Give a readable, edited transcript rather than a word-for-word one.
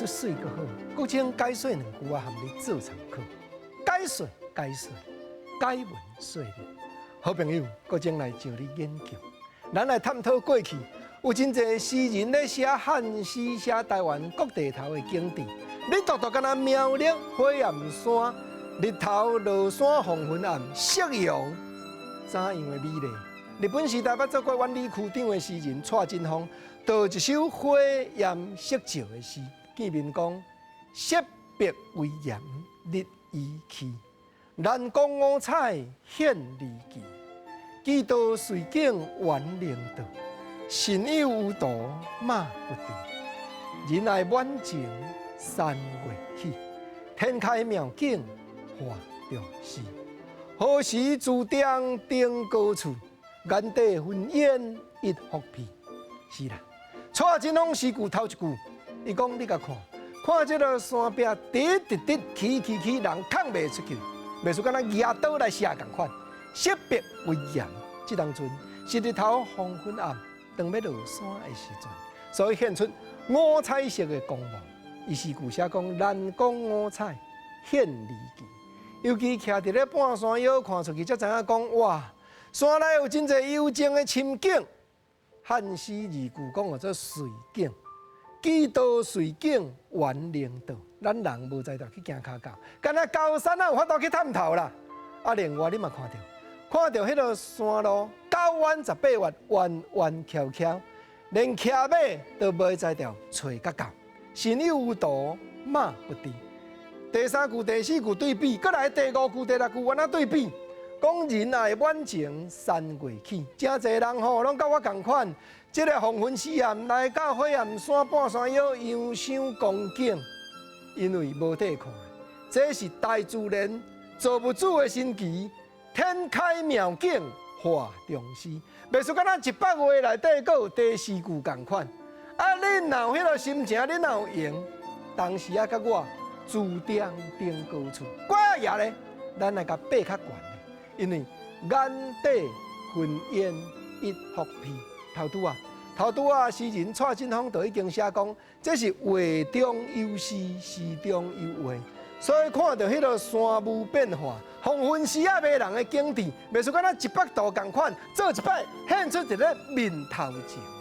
術媠閣好，閣請解說兩句仔，含你做參考。解說解說，解文說理。好朋友，閣前來招你研究，咱來探討過去有真濟詩人咧寫漢詩，寫台灣各地頭的景致。你獨獨敢若苗栗火焰山，日頭落山黃昏暗，夕陽怎樣的美麗？日本時代捌做過苑裡區長的詩人蔡振鳳，著一首火焰夕照的詩，見面講：雪白威嚴日移去，難講五彩顯離奇。祈禱隨景緣靈道，神有有道馬不知。仁愛滿情山月起，天開妙景畫中詩。何時自定登高處？眼底雲煙一幅皮。是啦，蔡振鳳詩句頭一句，伊講你共看，看這个山壁直直直起起起，人囥袂出去，袂輸敢若舉刀來射仝款。雪白威嚴，這當陣是日頭黃昏暗，當欲落山的時陣，所以顯出五彩色的光芒。伊詩句寫講，難講五彩顯離奇。尤其徛佇咧半山腰看出去，才知影講哇，山內有真濟幽靜的深景。漢詩二句講號做隨景，祈禱隨景緣靈道。咱人無才調去行跤到，敢若高山啊有法度去探頭啦。啊，另外你嘛看著，看著彼个山路九彎十八彎，彎彎曲曲，連騎馬都無才調揣較到。神有道馬不知。第三句、第四句對比，閣來第五句、第六句，按怎對比？講仁愛滿情山月起，誠濟人吼攏佮我仝款。這个黃昏時暗來到火焰山半山腰欣賞光景，因為無得看，這是大自然造物主的神奇，天開妙景畫中詩。袂輸敢若一幅畫內底閣有第四句仝款。啊，恁若有彼个心情，恁若有閒，當時啊，佮我自定登高處。怪爺咧，咱來共爬較懸的，因為眼底雲煙一幅皮。頭拄仔，頭拄仔，詩人蔡振鳳就已經寫講，這是畫中有詩，詩中有畫。所以看著彼个山霧變化，黃昏時仔迷人的景致，袂輸敢若一幅圖仝款，做一擺顯出一个面頭前。